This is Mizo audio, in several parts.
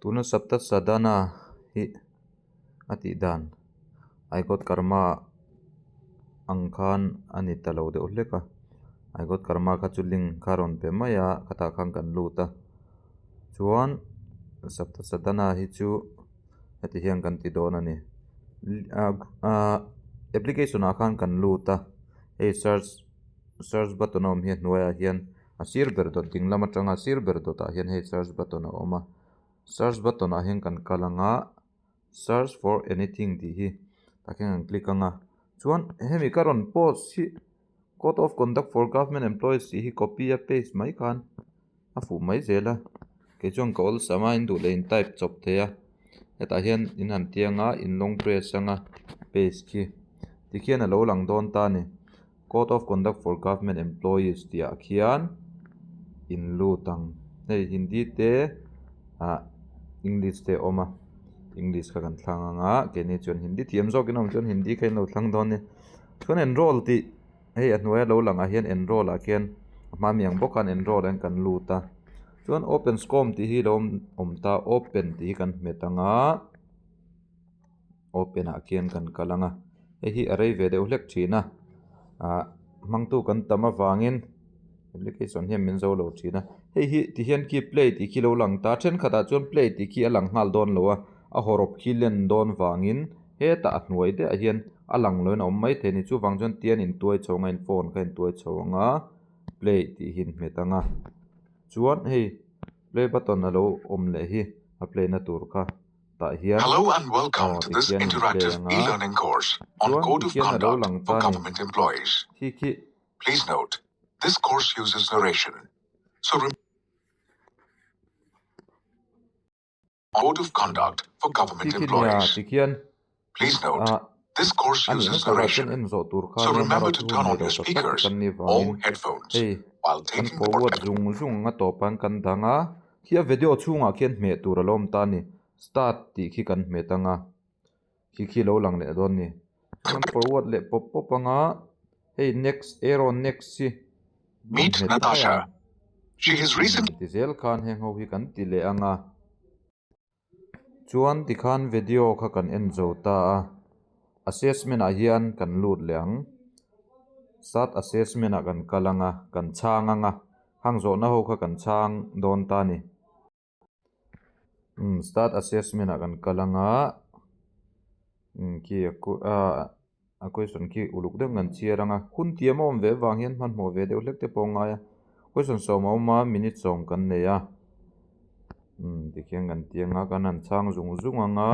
Tuna Sapta Sadhana hi a tih dan I got karma ang khan a ni ta lo deuh hlek a I got karma kha chu link kha a rawn pe mai a khatah khan kan lut a chuan Sapta Sadhana hi chu heti hian kan ti dawn a ni ahh application ah khan kan lut a hei search search button a awm hi a hnuaiah hian a sir ber dawt ding lam atanga a sir ber dawtah hian hei search button a awm a search button ah hian kan kal ang a search for anything tih hi tah khian kan click ang a chuan hemi ka rawn post hi code of conduct for government employees tih hi copy a paste mai khan a fuh mai zel a kei chuan ka awlsam a in duh leh in type chawp thei a hetah hian in han tiang a in long press anga paste khi tikhian a lo lang dawn ta a ni. Code of conduct for government employees tih ah khian in lut ang hei hindi te ah english te a awm a english kha kan thlang ang a keini chuan hindi thiam zawk in a awm chuan hindi kha in lo thlang dawn a ni chuan enroll tih hei a hnuaia lo langah hian enroll ah khian a hma mi ang bawk khan enroll ah hian kan lut a chuan open scom tih hi lo awm ta open tih hi kan hmet ang a. Open ah khian kan kal ang a hei hi a rei ve deuh hlek thin a ah hmangtu kan tam avangin application hian min zo lo thin a hei hi ti hian khi play tih khi lo lang ta thenkhat ah chuan play tih khi a lang nghal dawn lo a a hawrawp khi len dawn vangin hetah a hnuai deuh ah hian a lang lo in a awm maithei a ni chuvang chuan tian in tuai chho ang a in phone kha in tuai chho ang a play tih hi in hmet ang a chuan hei play button a lo awm leh hi a play na tur kha. tah hian Hello and welcome aw to ti this khian in play interactive ang a e-learning course on chuan Code ti of khian a lo Conduct lang for ta a ni Government Employees. khi khi Please note, this course uses narration, so rem- Code of Conduct for khi Government khi nia Employees. ti khian Please note, ah this course a nihna uses takah chuan narration, en zawh tur kha so nia remember amaherawhchu to hun turn nei on lo your tak tak speakers kan nih or vangin headphones hei while kan taking the forward zung zung anga tawpah kan dang a khi a video chhungah khian hmeh tur a lo awm ta a ni. Start tih khi kan hmet ang a, khi khi lo lang leh dawn a ni. Chuan forward leh pawp pawp ang a, hei next arrow next hi kan Meet hmet mai Natasha. ang. She has recent Ti zel khan heng ho hi kan ti leh ang a. Chuan tikhan video kha kan en zo ta a, assessment ah hian kan lut leh ang. Start assessment ah kan kal ang a, kan chhang ang a, hang zawhna ho kha kan chhang dawn ta a ni. Umm start assessment ah kan kal ang a umm khi a question khi uluk deuh kan chhiar ang a hun tiam a awm ve avang hian hmanhmawh ve deuh hlek te pawh a ngai a question sawm a awm a minute sawm kan nei a umm tikhian kan ti ang a kan han chhang zung zung ang a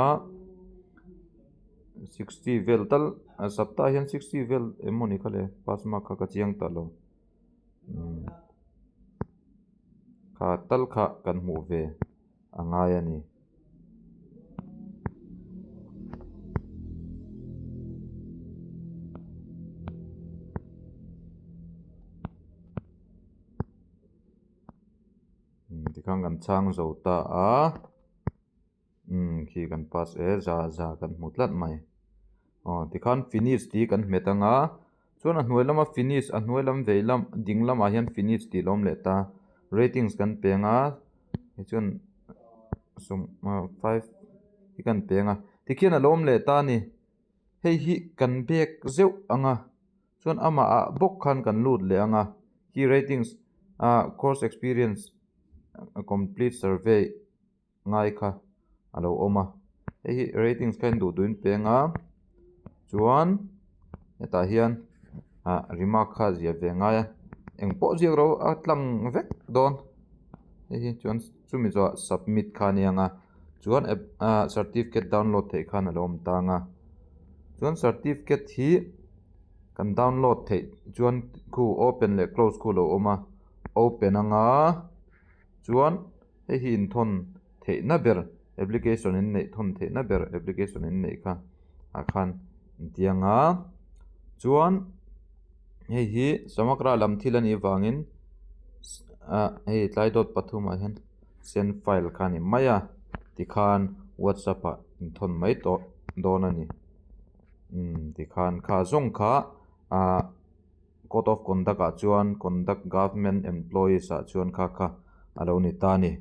sixty vel tal saptah hian sixty vel eng maw ni kha le pass mark kha ka chiang ta lo. Umm kha tal kha kan hmuh ve a ngai a ni. Umm tikhan kan chhang zo ta a umm khi kan pass e za za kan hmu tlat mai aw tikhan finish tih kan hmet ang a. Chuan a hnuai lama finish a hnuai lam vei lam ding lamah hian finish tih a awm leh ta ratings kan pe ang a tichuan sawm ah five hi kan pe ang a tikhian a lo awm leh ta a ni hei hi kan bag zeuh ang a chuan amah ah bawk khan kan lut leh ang a khi ratings ah course experience complete survey ngai kha a lo awm a hei hi ratings kha in duh duh in peng a chuan hetah hian ah remark kha a ziah ve ngai a engpawh ziak ro a tlang vek dawn hei hi chuan chumi zawhah submit kha a ni ang a chuan ah certificate download theih khan a lo awm tang a chuan certificate hi kan download theih chuan khu open leh close khu a lo awm a open anga chuan. Hei hi inthawn theihna ber application in neih thawn theihna ber application in neih kha ah khan intiang a chuan hei hi samagra lam thil a nih vangin ah hei tlai dawt pathum ah hian send file kha a ni mai a tikhan whatsapp ah inthawn mai tawh dawn a ni umm tikhan kha zawng kha ah. Code of conduct ah chuan conduct government employees ah chuan kha kha a lo ni ta a ni.